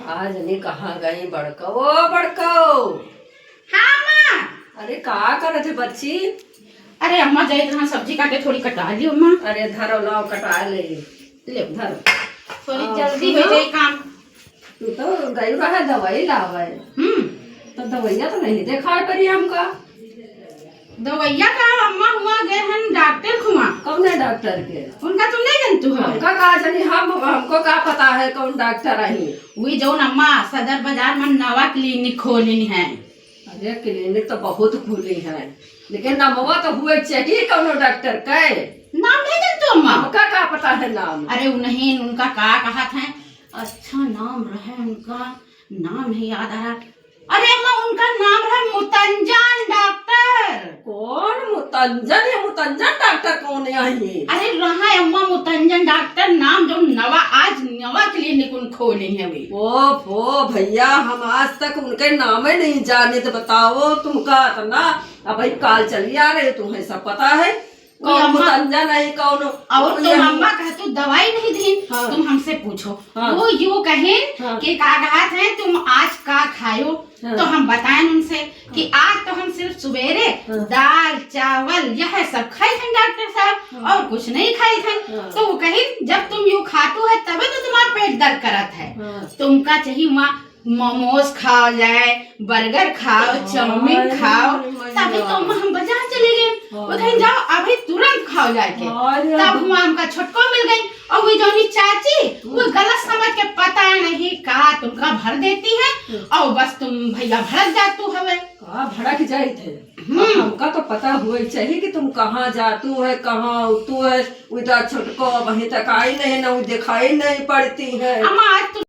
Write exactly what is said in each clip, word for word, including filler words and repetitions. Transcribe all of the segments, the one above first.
आज नहीं कहाँ गई बड़को, ओ बड़को। हाँ, अम्मा। अरे, का करत है बच्ची? अरे, अम्मा, जाइत रहा सब्जी काटे, थोड़ी कटा लियो, अम्मा। अरे, धरो, लाओ, कटा ले। ले, धरो। थोड़ी हाँ, जल्दी हो जाए काम। तू तो गई रहा दवाई लावे। हम्म। तो दवाइया तो नहीं देखा पड़ी हमका। दवाइया का अम्मा हुआ गए हन डॉक्टर खुआ। कौन है डॉक्टर के? उनका तुम नहीं जानतू हो? हमका का जानी, हम, हमको का पता है कौन डॉक्टर आई? वही जौन अम्मा सदर बाजार में नवा क्लिनिक खोलिन है। अरे क्लिनिक तो बहुत खुली है, लेकिन नमवा तो हुए चाहिए कौनो डॉक्टर के। नाम नहीं जानतू अम्मा? हमका का पता है नाम? अरे उ नहीं, उनका का कहत है, अच्छा नाम रहे उनका, नाम नहीं याद आ रहा। अरे अम्मा, उनका नाम रहा मुतंजन डॉक्टर। कौन मुतंजन? ये मुतंजन डॉक्टर कौन है ये? अरे रहा अम्मा मुतंजन डॉक्टर नाम, जो नवा, आज नवा क्लिनिक उन खोले हैं वे। ओफो भैया, हम आज तक उनके नाम ही नहीं जाने, तो बताओ तुमका इतना। अब भाई काल चली आ रहे, तुम्हें सब पता है। कौन अम्मा, मुतंजन है, कौन और कोई तुम है? अम्मा कह तू दवाई नहीं दीन, हाँ। तुम हमसे पूछो। हाँ। वो यूं कहें हाँ। कि का कहत है, तुम आज का खायो? हाँ। तो हम बताएं उनसे कि हाँ। आज तो हम सिर्फ सवेरे हाँ। दाल, चावल, यह सब खाए थे डॉक्टर साहब, हाँ। और कुछ नहीं खाए थे। हाँ। तो वो कहें, जब तुम यूं खातू है, तबे तो तुम्हारा पेट दर्द करत है। हाँ। तुमका चाहिए वहाँ मोमोज खाओ जाए, बर्गर खाओ, अरे चाउमीन खाओ, अरे तभी तो मैया। हम बाजार चले गए। हाँ। वो कहें, "जाओ, अभी तुरंत खाओ जाके।" अरे तब अरे। हुआ हमका छोटको मिल गई। और वो जौनी चाची, वो हम्म। गलत समझ के पता नहीं का तुमका भर देती है। हम्म। और बस तुम भैया भड़क जातू हवे। का भड़क जाइत है? हम्म। हमका तो पता हुए चाहिए कि तुम कहाँ जातू है, कहाँ उतू है। वो तो छोटको अभी तक आई नहीं, ना वो दिखाई नहीं पड़ती है। अम्मा, आज तुम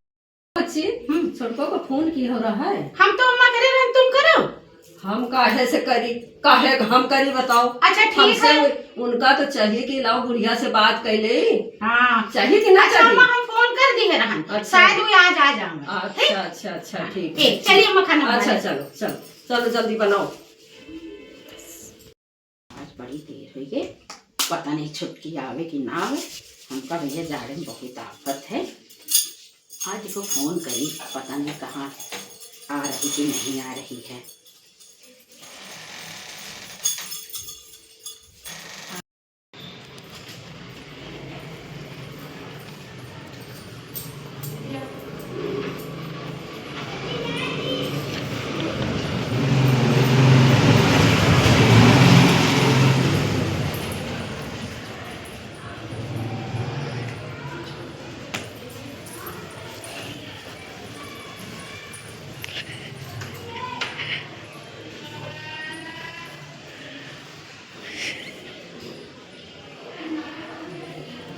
बच्ची, हम्म। छोटको को फोन की हो रहा है? हम तो अम्मा करे रहन, तुम करो। हम काहे से करी? काहे हम करी बताओ? अच्छा, ठीक हमसे है। उनका तो चाहिए कि लाओ गुड़िया से बात कर ले। हाँ। चाहिए कि ना अच्छा, चाहिए? अम्मा हम फोन कर दी है रहन। अच्छा। शायद वो आज आ जाएंगे। अच्छा, ठीक? अच्छा, अच्छा, हाँ। ठीक ए, है। चलिए अम्मा खाना अच्छा, बनाइए। चलो, चलो, चलो जल्दी बनाओ। आज बड़ी देर होइ गई, पता नहीं छुटकी आवे कि ना आवे। हमका भैया जाड़े में बहुत आफत है। आज को फोन करी, पता नहीं कहाँ आ रही कि नहीं आ रही है।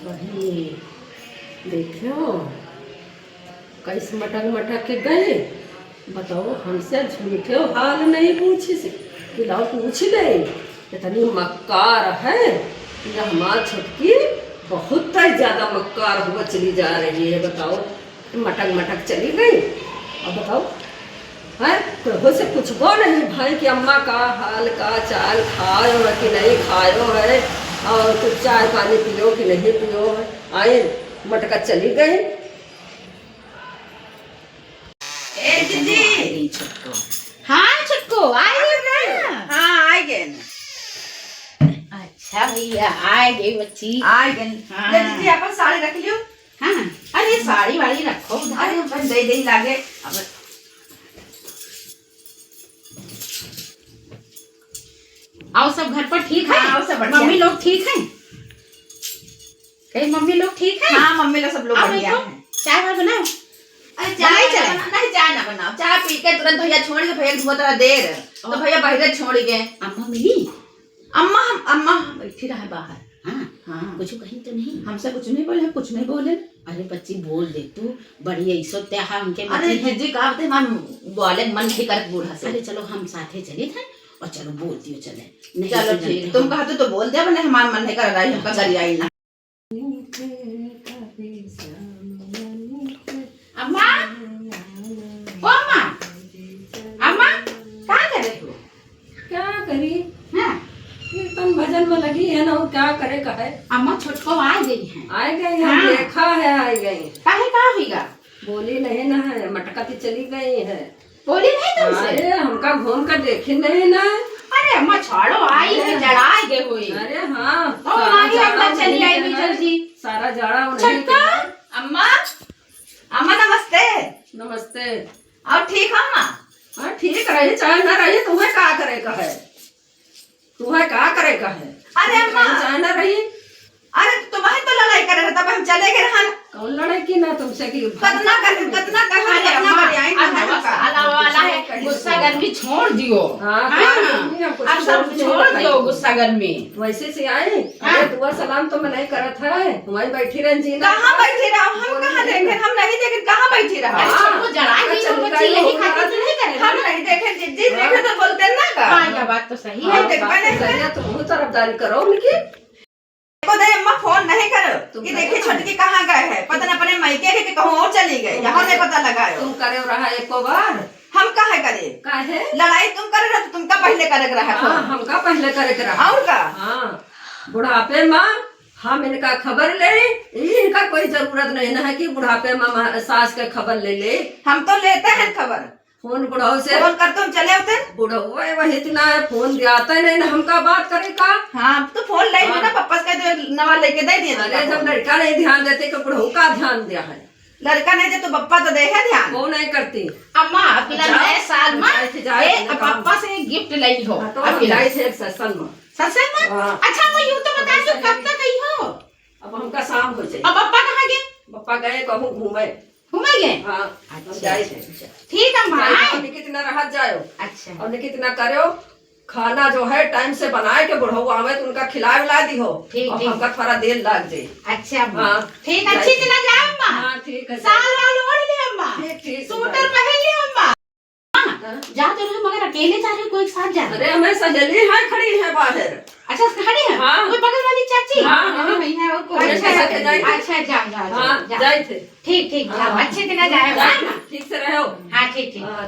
वही देखियो, कैसे मटक मटक के गए। बताओ, हमसे झूठे हाल नहीं पूछिस कि लाओ पूछ ले। इतनी मक्कार है कि हमार छुटकी बहुत ही ज्यादा मक्कार हुआ चली जा रही है। बताओ, मटक मटक चली गई। अब बताओ, हैं? केहू से पूछबो नहीं भाई कि अम्मा का हाल का चाल, खायो है कि नहीं खायो है, और कुछ चाय पानी पियो कि नहीं पियो है। आए, मटका चली गई। ए दीदी। हाँ छुटको, आ गई ना? हाँ, आ गए ना। अच्छा भैया, आ गई बच्ची। आ गई। हाँ। ले दीदी, अपन साड़ी रख लियो। हाँ, अरे साड़ी वाड़ी रखो उधार। अरे, अपन दे दे लागे। अब और सब घर पर ठीक है? हाँ, और सब बढ़िया। मम्मी लोग ठीक हैं? कहीं मम्मी लोग ठीक हैं? हाँ, मम्मी लोग सब लोग आओ बढ़िया बैठो, हैं। चाय वाय बनाओ। अरे, चाय बनाई ना चाय? बना-, नहीं, चाय ना बनाओ। चाय पी के तुरंत भैया छोड़ के, भैया के धुआं तरा देर। तो और? भैया बाहर छोड़ गए। अम्मा मिली? अम्मा, हम, अम्मा बैठी रहे बाहर। हाँ, हाँ। कुछ कहीं तो नहीं? हमसे कुछ नहीं बोले, हम कुछ नहीं बोले। अरे बच्ची, बोल दे तू, बड़ी ऐसो त्याहा उनके अरे मती है। जीजी, का बते, हमार बोले मन नहीं करत बूढ़ा से। अरे चलो, हम साथे चलित हैं और चलो बोल दियो चले। नहीं चलो तो ठीक, जानते तुम हम। कहा तो, तो बोल दे, अपने हमार मन नहीं कर रहा है, हमका गरियाई ना। अम्मा, ओ अम्मा, अम्मा, का करे हो? क्या करी? हाँ। कीर्तन भजन में लगी है ना, और क्या करे कहे? अम्मा छोटको आ गई है। आ गई है, हाँ। देखा है, आ गई। काहे का होइगा? बोली नहीं ना है, मटका तो चली गई है। बोली नहीं तुमसे? अरे, हमका घूम कर देखी नहीं ना। अरे अम्मा, छोड़ो, आई है, अरे। जड़ाए गए हुई। अरे हाँ, और सारा माही जाड़ा अंदर चली उन्हीं आई के हुई है। जल्दी। सारा जाड़ा उन्हीं के छोटका, है। अम्मा, अम्मा नमस्ते। नमस्ते। और ठीक हो अम्मा? हाँ, ठीक रही चाहे ना रही, तुम्हें का करे का है? तुम्हें का करे का है? अरे अम्मा। चाहे ना रही। अरे तुम्हें तो लड़ाई करे रहे, तब हम चले गए रहन। कौन लड़ाई की ना तुमसे की? कतना कर, कतना कर, अरे कतना अम्मा, कर, आई ना अब ना बस का। आला वाला है, गुस्सा गर्मी छोड़ दियो। हाँ, हाँ, हाँ। गर्मी हम कुछ अब सब छोड़ छोड़ दियो। दियो गुस्सा गर्मी। वैसे से आई, हाँ। अरे दुआ सलाम तो मैं नहीं करत है, वहीं बैठी रहन जी ना। कहाँ बैठी रहो? हम बोली कहाँ नहीं देखे? ना। हम नहीं देखे, कहाँ बैठी रहो? अरे हाँ। छोटको जड़ाए दी, चल वो गई बच्ची यही हो, खातिर तो नहीं करे हम ना। नहीं देखे, जी, जी हाँ। देखे तो बोलते ना का। हाँ, यह बात तो सही हाँ, है। बात तो सही है, तुम तरफदारी करो उनकी। देखो दे अम्मा, फोन नहीं करो तुम कि करे देखी ना। छोटकी कहाँ गए है, पता न अपने मायके के, के कहूँ और चली गई, यहाँ नहीं पता लगायो। तुम करे रहा एको बार। हम काहे करे? काहे? लड़ाई तुम करे रहे तो तुमका पहले करे के रहा हाँ, फोन। हमका पहले करे के रहा। और का? हाँ, बुढ़ापे मा हम इनका खबर ले, ई इनका कोई जरूरत नहीं ना है कि बुढ़ापे मा मा-, सास के खबर ले ले। हम तो लेते हैं खबर। फोन बुढ़ऊ से फोन कर तुम चले होते। बुढ़ऊ है, वही इतना है, फोन दियाता नहीं ना, हमका बात करे का? हाँ, तो फोन ले हाँ। ना, पप्पा से कह दो, नवा लेके दे दिए अरे, तुमका जब फोन। लड़का नहीं ध्यान देते, तो बुढ़ऊ का ध्यान दिया है? लड़का नहीं दे, तो पप्पा तो दे है ध्यान। वो नहीं करती। अम्मा, अगला जाओ, नए साल मा, जाए थे, जाए ए, थे, अब काम। पप्पा से गिफ्ट ले ली हो। हाँ, तो हम अगला। जाए थे एक सत्संग में। सत्संग में? हाँ। अच्छा, वो यूं तो बता दो, कब तक आई हो? अब हमका शाम हो जाए। अब पप्पा कहाँ गए? पप्पा गए कहूँ घूमे। घूमे गए? हाँ, हम अच्छा, जाए अच्छा, थे। अच्छा। ठीक है, हम जाए थे, भाई। और निकित ना रहत जाओ। अच्छा। और निकित ना करो, खाना जो है टाइम से बनाए के बुढ़ऊ आवे तो उनका खिलाए उलाए दिहो। ठीक, और ठीक। हमका थोड़ा देर लाग जाए। अच्छा, अम्मा। हाँ। ठीक, जाए अच्छी थे। तरह जाओ, अम्मा। हाँ, ठीक है, साल जाए। वाल ओढ़ ली, अम्मा। ठीक, ठीक, सूटर जाए। पहन ली, अम्मा। हाँ। जा तो रहे, मगर अकेले जा रहे, कोई के साथ जा रहे? अरे, हमें सहेली है, खड़ी है बाहर। अच्छा, खड़ी है? हाँ। कोई बगल वाली चाची? हाँ, हाँ। अरे, भैया, और कोई? अरे, अच्छा, कैसे जाए थे? अच्छा, जाओ, जाओ, जाओ, हाँ, जाओ। जाए थे। ठीक, ठीक, जाओ। हाँ। अच्छे से ना जाए, हाँ, हाँ? ठीक से रहो। हाँ, ठीक, ठीक। हाँ।